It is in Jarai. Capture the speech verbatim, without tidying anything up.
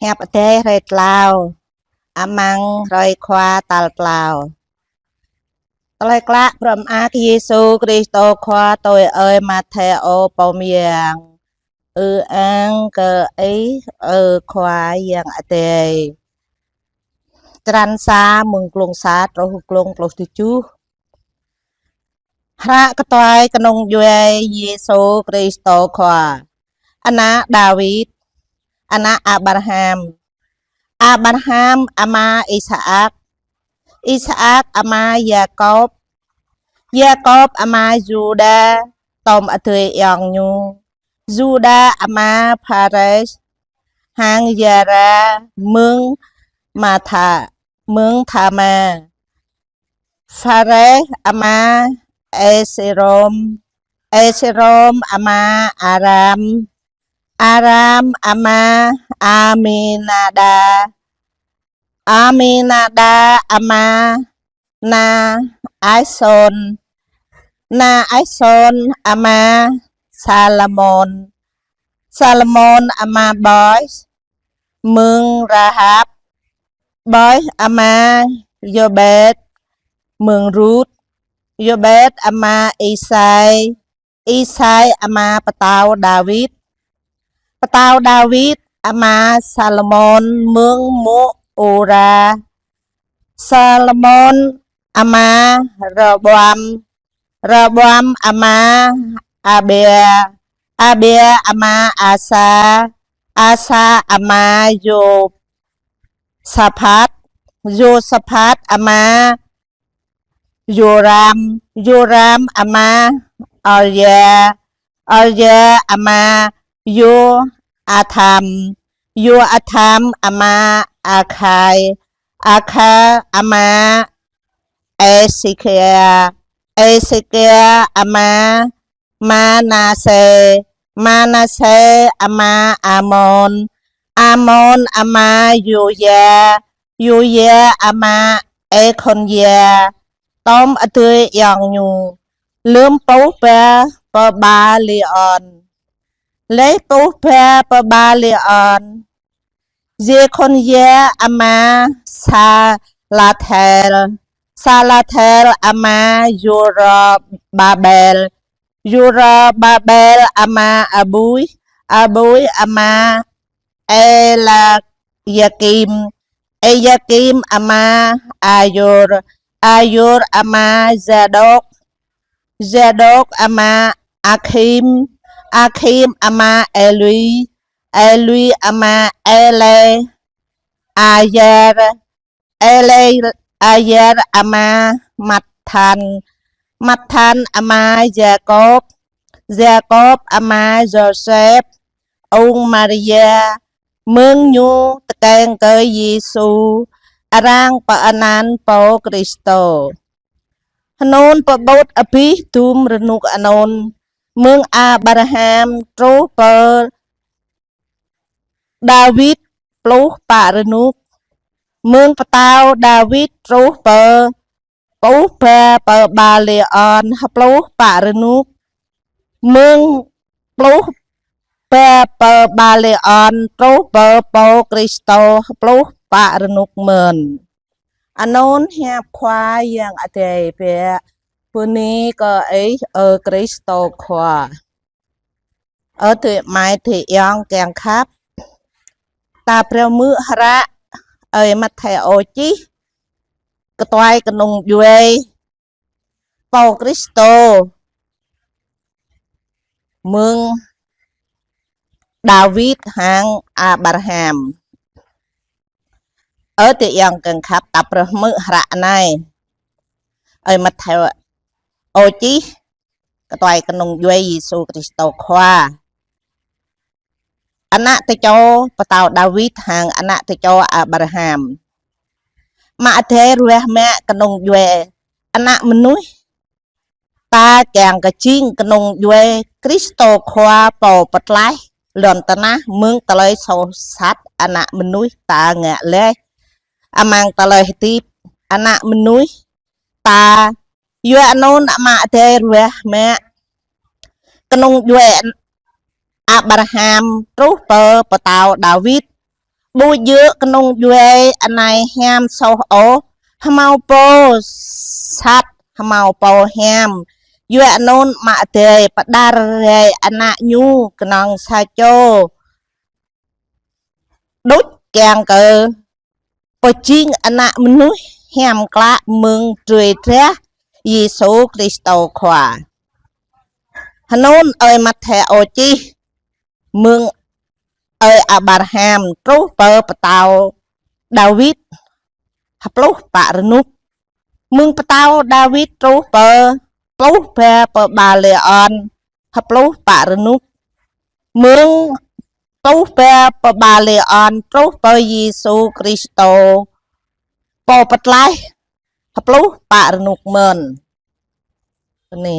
Hiăp Adai hrơi tlâo, amăng hrơi Khua tal tlâo. Tơlơi klă prŏm ak Yêsu Kristô Khua tui ơi Matthêô pô mơyang. Ư-ang kơ Ih, ơ Khua Yang Adai. Črăn sa, mơ̆ng glông sa truh glông pluh tơjuh. Hră kơtuai kơnung djuai Yêsu Kristô Khua. Ană Dawid, ană Abraham. Abraham ama Isaak. Isaak ama Yakôb. Yakôb ama Yuđa, tŏm adơi ayŏng ñu. Yuđa ama Pharez, hăng Zara mơ̆ng Matha, mơ̆ng Thama. Pharez ama Esrom, Esrom ama Aram, Aram ama Aminada, Aminada ama Naasôn, Naasôn ama Salmôn, Salmôn ama Bôis mơ̆ng Rahab, Bôis ama Yôbet mơ̆ng Rut, Yôbet ama Isai, Isai ama pơtao Dawid, pơtao Dawid ama Salmôn mơ̆ng mô̆ Ura, Salmôn ama Rôboam, Rôboam ama Abia, Abia ama Asa, Asa ama Yôsaphat, Yôsaphat ama Yôram, Yôram ama Ôzia, Ôzia ama Yôatham, Yôatham ama Akhai, Akhai ama Êsêkia, Êsêkia ama Manasê, Manasê ama Amôn, Amôn ama Yôsia, Yôsia ama Êkhônia, tŏm adơi ayŏng ñu, lơ̆m pluh ba pơ Ba-li-ôn. Laih pluh ba pơ Ba-li-ôn, Yêkhônia ama Salathel, Salathel ama Yôrôbabel, Yôrôbabel ama Abuih, Abuih ama Êliakim, Êliakim ama Ayôr, Ayôr ama Zadôk, Zadôk ama Akhim, Akhim ama Êli, Êli ama Êliajar, Êliajar ama Matthan, Matthan ama Yakôb, Yakôb ama Yôsep, ung Maria, mơ̆ng ñu tơkeng kơ Yêsu, arăng pơanăn pô Kristô. Anŭn pơƀut abih dŭm rơnŭk anŭn, mơ̆ng Abraham truh pơ Dawid pluh pă rơnŭk, mơ̆ng pơtao Dawid truh pơ pluh ba pơ Ba-li-ôn pluh pă rơnŭk, mơ̆ng pluh ba pơ Ba-li-ôn truh pơ pô Kristô pluh pă rơnŭk mơ̆n. Anŭn hiăp Khua Yang Adai biă. Bơni kơ Ih, ơ Kristô Khua. Ơ adơi amai adơi ayŏng kiăng khăp. Ta phrâo hmư̆ hră ơi Matthêô čih kơtuai kơnung djuai pô Kristô mơ̆ng Dawid hăng Abraham. Ơ adơi ayŏng kiăng khăp, ta phrâo hmư̆ hră anai. Ơi Matthêô čih kơtuai kơnung djuai Yêsu Kristô Khua. Ană tơčô pơtao Dawid hăng ană tơčô Abraham. Ama Adai ruah mă kơnung djuai ană mơnuih ta kiăng kơ jing kơnung djuai Kristô Khua pô pơtlaih lŏn tơnah mơ̆ng tơlơi soh sat ană mơnuih ta ngă laih amăng tơlơi hơdip ană mơnuih ta. Yua anŭn Ama Adai ruah mă kơnung djuai Abraham truh pơ pơtao Dawid, ƀu djơ̆ kơnung djuai anai hiam soh ôh, hmâo pô sat, hmâo pô hiam. Yua anŭn Ama Adai pơđar rai Ană Ñu kơnơ̆ng sa čô đôč kiăng kơ pơjing Ană Mơnuih hiam klă mơ̆ng drơi drah Yêsu Kristô Khua. Hơnŭn ơi Matthêô čih mơ̆ng ơi Abraham truh pơ pơtao Dawid hơpluh pă rơnŭk. Mơ̆ng pơtao Dawid truh pơ pluh ba pơ Ba Lêôn hơpluh pă rơnŭk. Mơ̆ng pluh ba pơ Ba Lêôn truh pơ Yêsu Kristô Pô Pơtlaih hơpluh pă rơnŭk mơ̆n. Bơni.